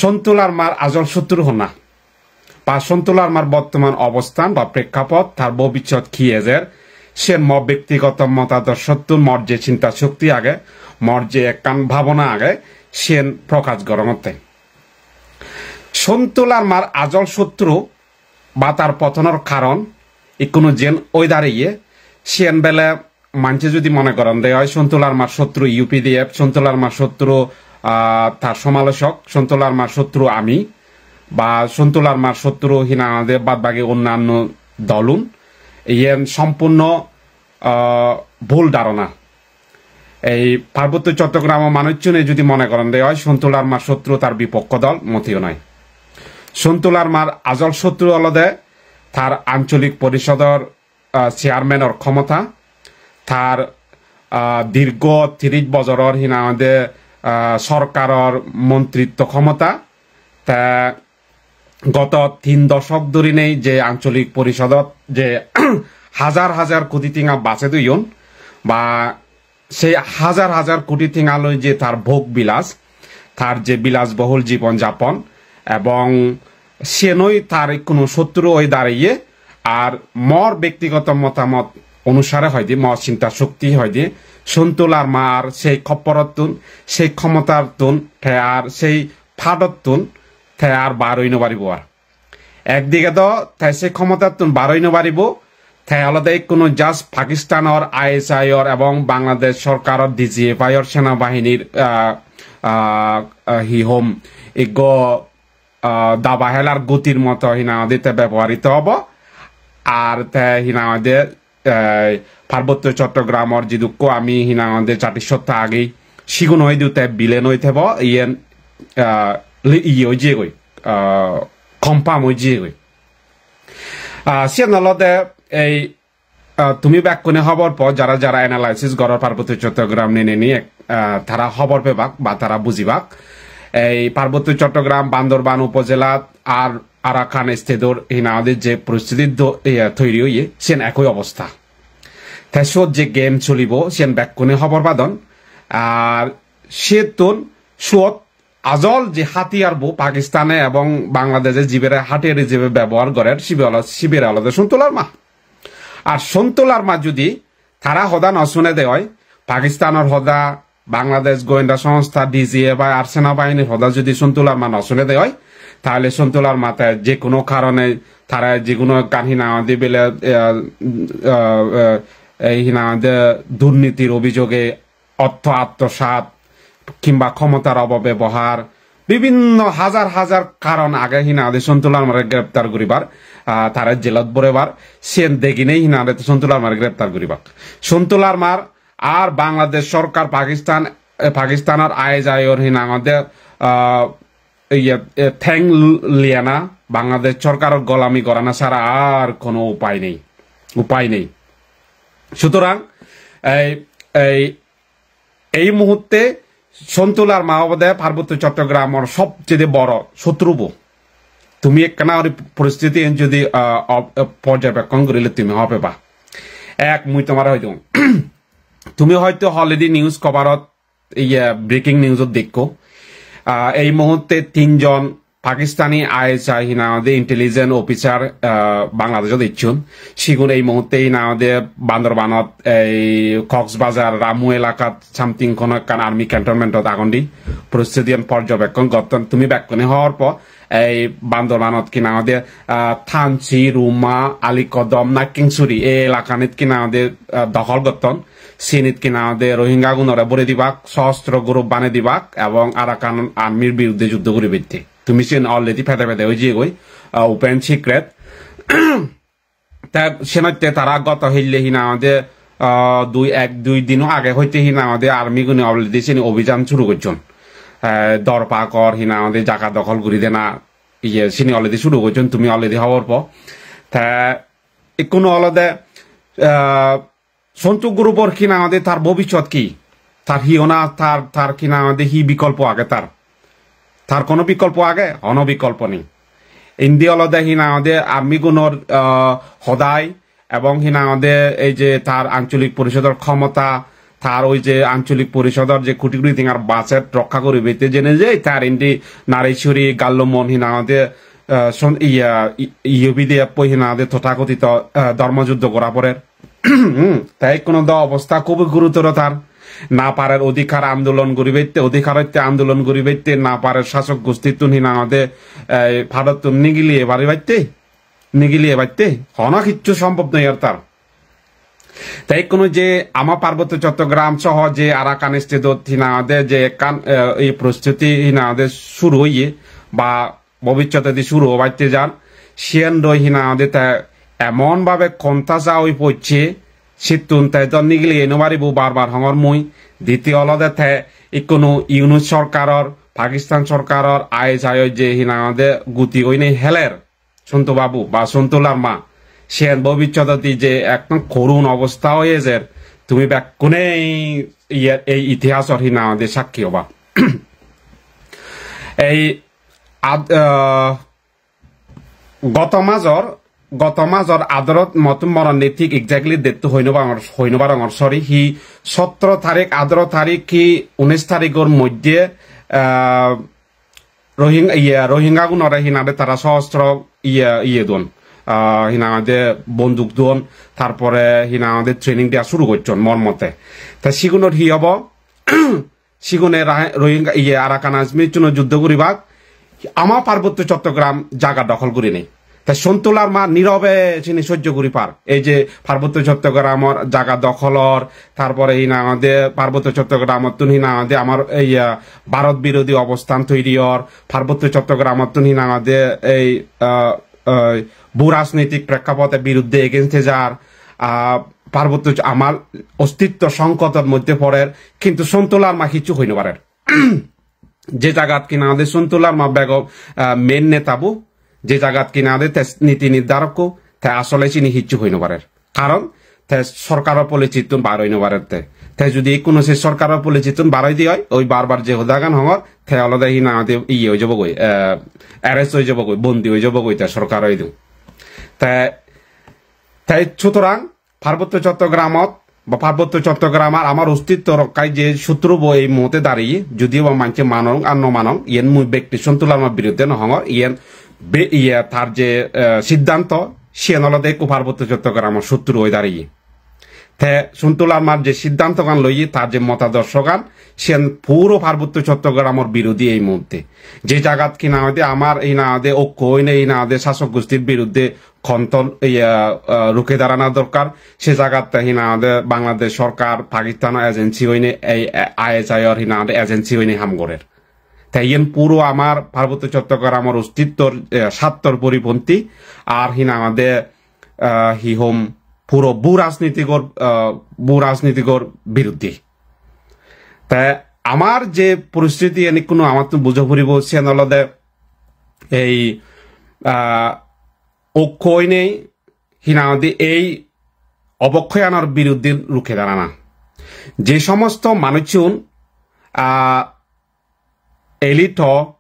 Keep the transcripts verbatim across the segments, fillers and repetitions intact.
Sontu Larmar ajol sotru honna, ba Sontu Larmar bottoman obostan ba prekkapot, tar bobissot hi ejer, siyen mo bektigoto motadorshottun, mor je chinta shokti age, mor je ekkan bhabona age, siyen prokash gorongotte. Sontu Larmar ajol sotru ba tar potonor karon ikkunu jen oi dareye, siyen bele manje judi mone goron de oi, Sontu Larmar sotru U P D F, Sontu Larmar sotru, ah, tar somalosok, Sontu Larmar sotru ami, ba Sontu Larmar sotru hi nang hoide bad bagi onnanno dolun, iyen sompurno, ah, bhul dharona. Ei Parbotto Chottogramo manuchchune judi mone goron de oi, Sontu Larmar sotru tar bipokko dol, moteyo noi. Sontu Larmar ajol sotru olode tar ancholik porisodor, ah, chairmanor khomota, tar, ah, dirgho tiris bojoror hi nang hoide, ah, sorkaror montritto khomota, te goto tin doshok dhurinei je ancholik porisodot je hajar hajar koti tenga bachei toyon, ba sei hajar hajar koti tenga loi je tar bhog bilas, tar je bilasbohul jibon japon, ebong siyenoi tar ikkunu sotru oi dareye. Ar mor bektigoto motamot onusare hoide, mor chinta shokti hoide, Sontu Larmar sei khopporottun, sei khomotattun, te ar sei padottun te ar bar oi no paribo ar. Ekdige do te se khomotattun bar oi no paribo, te olode ikkunu just Pakistanor I S I or ebong Bangladesh sorkaror D G F I or senabahinir, ah, ah, ah, hi hom, ikko, ah, daba helar gutir moto hi nang hoide te beboharito obo. Ar te hi nang hoide, eh, Parbotto Chottogramor jidukko ami hi nang hoide jatisotta agi, sigun oidu te bilen oi thebo, iyen, ah, li-, iye oi jiyegoi, ah, confirm oi jiyegoi. Ah, siyen olode ei, ah, tumi bekkune hobor po, jara jara analysis goror Parbotto Chottogram nineni, ah, tara hobor pebak ba tara bujibak. Ei Parbotto Chottogram Bandorban upojelat ar Arakan state-or hi nang hoide je poristiti do-, iye, toiri oye, siyen ekoi obosta. Te siyot je game cholibo, siyen bekkune hobor padon. Ar siyettun siyot ajol je hatiyar bo Pakistane ebong Bangladeshe jibere hatiyar ijebe bebohar gorer, sibe olo-, sibere olode Sontu Larma. Ar Sontu Larma judi tara hoda no sunede oi, Pakistanor hoda, Bangladesh goyenda songstha, D G F I ar senabahinir hoda judi Sontu Larma no sunede oi, tahole Sontu Larma te je hono karone tara je hono ekkan hi nang hoide bile, eh, eh, eh, ei hi nang hoide durnitir obhijoge, ortho atmosat, kimba khomotar opobebohar, bibinno hajar hajar karon age hi nang hoide Sontu Larmare greptar guribar, ah, tare jelot borebar, siyen deginei hi nang hoide Sontu Larmare greptar guribak. Sontu Larmar ar Bangladesh sorkar Pakistan, eh, Pakistanor I S I or hi nang hoide, ah, iye, eh, theng l-, liyana, Bangladesh sorkaror golami gorana sara ar hono upai nei, upai nei. Sutorang, ei, ei, ei muhutte Sontu Larma obode Parbotto Chottogramor sobcheye boro sotrubo. Tumi ekkana guri poristiti en judi, ah, ob-, eh, porjobekkon gurile tumi hobe ba. Ek mui tomare hoi dong. Tumi hoyto already news coverot, iye, breaking news-ot dekko. Ah, ei muhutte tinjon Pakistani I S I hi nang hoide intelligence officer, ah, Bangladeshot ecchon. Sigun ei muhutte hi nang hoide Bandorbanot, ei Cox's Bazar, Ramu elakat something hono ekkan army cantonment-ot agon di. Poristitian porjobekkon gotton, tumi bekkune hobor po. Ei Bandorbanot hi nang hoide, ah, Thansi, Ruma, Alikodom, Nakkingsuri, ei elakanit hi nang hoide, ah, dokhol gotton. Siyenit hi nang hoide Rohingya gunore bore dibak, sosostro group banei dibak, ebong Arakan army-r biruddhe juddo guribatte. Tumi siyen already pede pede oi jiyegoi, ah, open secret. Te senotte tara goto hille hi nang hoide, ah, dui ek dui dino age hoite hi nang hoide army gune already siyeni obhijan suru gocchon. Eh, Dorpagor hi nang hoide jaga dokhol guri dena, iye, siyeni already suru gocchon, tumi already hobor po. Te ikkunu olode, ah, Sontu group-or hi nang hoide tar bobissot hi? Tar hi hona, tar, tar hi nang hoide hi bikolpo age tar? Tar hono bikolpo age? Hono bikolpo nei. Indi olode hi nang hoide army gunor, ah, hodai ebong hi nang hoide ei je tar ancholik porisodor khomota, tar oi je ancholik porisodor je koti koti tengar budget rokka guribatte jene je tar indi Narishori, Gallomon hinang hoide, eh, son-, iya, i-, iyo pide eppo hinang hoide tothakothito, eh, dhormo juddho gora porer. Hmm, te ikkunu do obosta khub gurutor tar. Na parer odhikar andolon guribatte, odhikarotte andolon guribatte, na parer sasok gostittun hinang hoide, eh, padottun nigiliye paribatte, nigiliye batte. Hono hissu sombhob noi ar tar. Te ikkunu je ama Parbotto Chottogram soho je Arakan state-ot hinang hoide je ekkan, eh, ei poristiti hinang hoide suru oye ba bobissotedi suru obatte jar, siyen doi hinang hoide te emon bhabe kontaja oi pocche, sittun te do nigiliye no paribo, bar bar hongor mui. Ditiyo olode te ikkunu Yunus sorkaror, Pakistan sorkaror I S I-o je hinang hoide guti oinei heler Sontu Babu ba Sontu Larma, siyen bobissotedi je ekdom korun obosta oye jer, tumi bekkune iye, ei itihasor hinang hoide sakki oba. Ei ad-, ah, goto major, goto major adorot motun moronni thik exactly date-to hoi no parongor, hoi no parongor, sorry, hi sotro tarik, adoro tarik ki unis tarigor moddhe, ah, Rohing-, iye, Rohingya gunore hinang hoide tara sosostro iye, iye don. Ah, hinang hoide bonduk don, tar pore hinang hoide training deya suru gocchon mor mote. Te sigunor hi obo? Sigune Ra-, Rohingya, iye, Arakan Army-uno juddho guribak, ama Parbotto Chottogram jaga dokhol gurinei. Te Sontu Larma nirobe sini sojjo guri par. Ei je Parbotto Chottogramor jaga dokholor, tar pore hinang hoide Parbotto Chottogramottun hinang hoide amar ei, ah, Bharot birodhi obosthan toiri or, Parbotto Chottogramottun hinang hoide ei, ah, ah, bhu rajnitik prekkapote biruddhe against-e jar, ah, Parbotto Ch-, amar ostitto songkotor moddhe porer, kintu Sontu Larma hissu hoi no parer. Je jagat hinang hoide Sontu Larma bego, ah, main neta bo, je jagat hinang hoide te niti nirdarokko, te asole sini hissu hoi no parer. Karon te sorkaro policy-tun bar oi no parer te. Te judi ikkunu se sorkaro policy-tun bar oide oi, oi bar bar je hodagan hongor, te olode hinang hoide iye oi jabogoi, eh, arrest oi jabogoi, bondi oi jabogoi te sorkaro idu. Te, te sutorang Parbotto Chottogramot ba Parbotto Chottogramor amar ostitto rokkai je sutrubo ei muhurte dariye, judiyo ba manje manong ar no manong, iyen mui bekti Sontu Larmar biruddhe no hongor, iyen be-, iye tar je, eh, siddhanto, siyen olode ekku Parbotto Chottogramor sutru oi dariye. Te Sontu Larmar je siddhantogan loye, tar je motadorshogan, siyen puro Parbotto Chottogramor birodhi ei muhurte. Je jagat hinang hoide amar hinang hoide okko oine hinang hoide sasok gostir biruddhe kontol, iya, ah, ruke darana dorkar. Se jagatte hinang hoide Bangladesh sorkar, Pakistano agency oine, ei, eh, I S I-or hinang hoide agency oine ham gorer. Te iyen puro amar Parbotto Chottogramor ostittor, eh, sattor poriponthi, ar hinang hoide, ah, hi hom, puro bhu rajnitigor, ah, bhu rajnitigor biruddhe. Te amar je poristiti iyen ikkunu amattun bujo puribo, siyen olode ei, ah, okko oinei hinang hoide ei obokkoyanor biruddhe ruke darana. Je somosto manuchun, ah, elite ho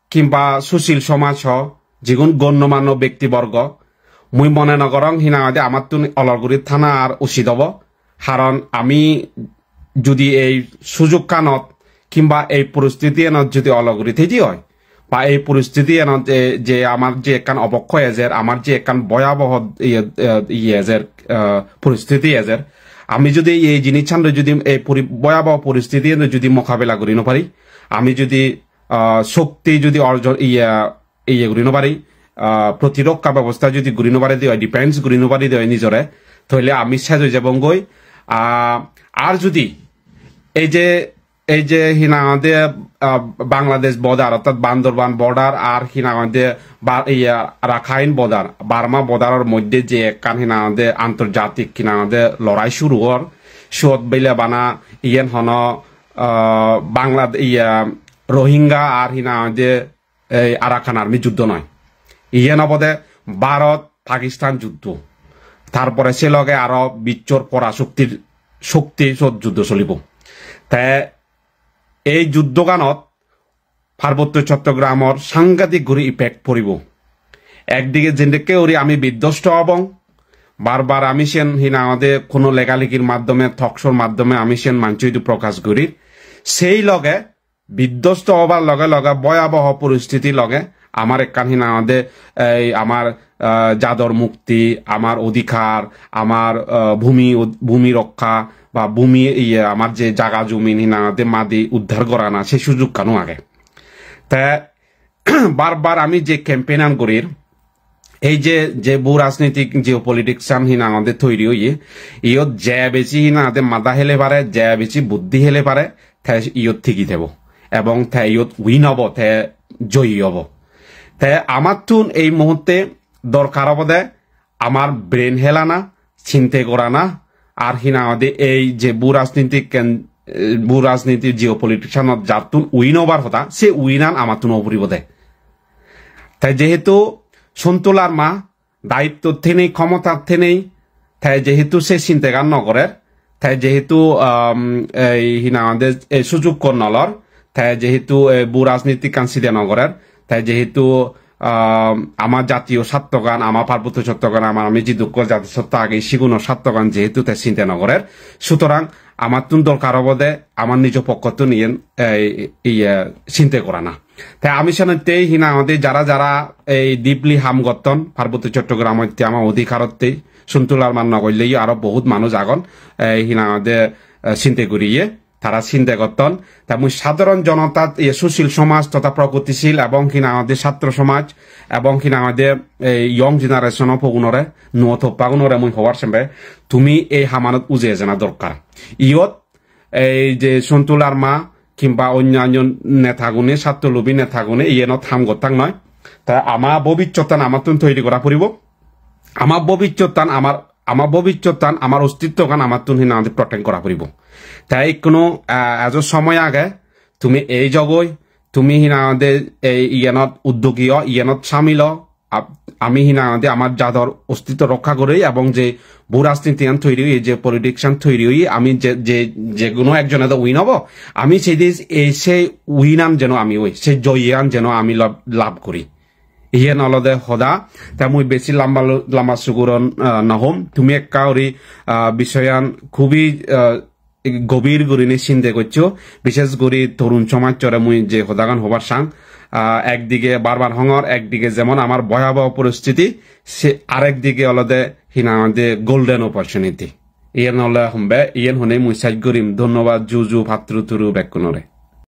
kimba susil somaj ho, jigun gonnomanno bektiborgo, mui mone nw gorong hinang hoide amattun olor guri thanar usit obo. Karon ami judi ei sujukkanot kimba ei poristitiyanot judi olor guri thei di oi, ba ei poristitiyanot je, je amar je ekkan obokko ejer, amar je ekkan boyaboho iye, eh, iye ejer, eh, poristiti ejer, ami judi ei jinissan loi judi ei pori-, boyaboho poristitiyan judi mokabela guri nw pari, ami judi, ah, shokti judi orjon, iye, iye guri nw pari, ah, protirokka bebosta judi guri nw pari di oi, defense guri nw pari di oi nijore, toile ami sej oi jebongoi. Ah, ar judi ei je, ei je hinang hoide, ah, Bangladesh border, orthat Bandorban border ar hinang hoide ba-, iya, Rakhine border, Burma borderor moddhe je ekkan hinang hoide antorjatik hinang hoide lorai suru or, siyot bile bana iyen hono, ah, Bangla-, iya, Rohingya ar hinang hoide ei Arakan Army juddho noi. Iyen obode Bharot Pakistan juddho. Tar pore se loge aro bichor pora shoktir, shokti sot juddho solibo. Te ei juddhoganot Parbotto Chottogramor sangadik guri effect poribo. Ekdige jendekke guri ami biddosto obong, Bar bar ami siyen hi nang hoide hono lega legir maddhome, talk show-r maddhome ami siyen manjo idu prokash gurir. Sei loge biddosto obar loge loge, bhoyaboho poristiti loge amar ekkan hi nang hoide ei amar, ah, jador mukti, amar odhikar, amar, ah, bhumi ud-, bhumi rokkha ba bhumi iye amar je jaga jomin hi nang hoide madi uddhar gorana se sujukkano age. Te bar bar ami je campaign-an gurir, ei je, je bhu rajnitik geopolitics-an hi nang hoide toiri oye, iyot je besi hi nang hoide mada hele pare, je besi buddhi hele pare, te iyot tigi thebo. Ebong te iyot win obo, te joyi obo. Te amattun ei muhutte dorkar obode amar brain helana, sinte gorana, ar hi nang hoide ei je bhu rajnitik ken-, eh, bhu rajniti geopolitics-anot jattun win obar hoda, se win-an amattun o puribode. Te jehetu Sontu Larma dayittwot thenei, khomotat thenei, te jehetu se sintegan no gorer, te jehetu, um, ei hi nang hoide ei sujukko no lor, te jehetu, eh, bhu rajnitikkan side no gorer, te jehetu, um, ama jatiyo sattogan, ama parbotto sattogan, ama ami jidukko jati satto age, siguno sattogan jehetu te sinte no gorer, sutorang amattun dorkar obode ama nijo pokkottun iyen, ei, iye, sinte gorana. Te ami senotte hi nang hoide jara jara ei deeply ham gotton, Parbotto Chottogramot te ama odhikarotte, Sontu Larma no goilleyo aro bohut manuj agon, ei hi nang hoide, eh, sinte guriye, tara sinte gotton. Te mui sadharon jonotat, iye, sushil somaj totha pragatisil ebong hi nang hoide chatro somaj ebong hi nang hoide ei young generation-o pogunore, nuo toppagunore mui hobar sembe, tumi ei hamanot uje ejana dorkar. Iyot ei je Sontu Larma kimba onnanno netagune, satto lobi netagune iyenot ham gottak noi. Ta ama bobissottan amattun toiri gora puribo. Ama bobissottan amar, ama bobissottan amar ostittogan amattun hi nang hoide protect gora puribo. Ta ikkunu, ah, ejo somoy age, tumi ei jogoi, tumi hi nang hoide ei iyenot uddogi o, iyenot samil o, ap-, ami hi nang hoide amar jador ostitto rokka guri ebong je bhu rajnitiyan toiri oye, je politics-an toiri oye, ami je, je, je hono ekjone do win obo, ami sei de, ei sei win-an jeno ami oi, sei joyi-an jeno ami lab, lab guri. Iyen olode hoda, te mui besi lamba lo-, lamba suguron, ah, no hom. Tumi ekka guri, ah, bisoyan khubi, ah, gobir gurinei sinde goccho, bishes guri torun somajjore mui je hodagan hobar sang, ah, ekdige bar bar hongor, ekdige jemon amar bhoyaboho poristiti, se arek dige olode hi nang hoide golden opportunity. Iyen ole hombe, iyen honei mui sej gurim. Dhonnobad, ju ju, patturu turu bekkunore.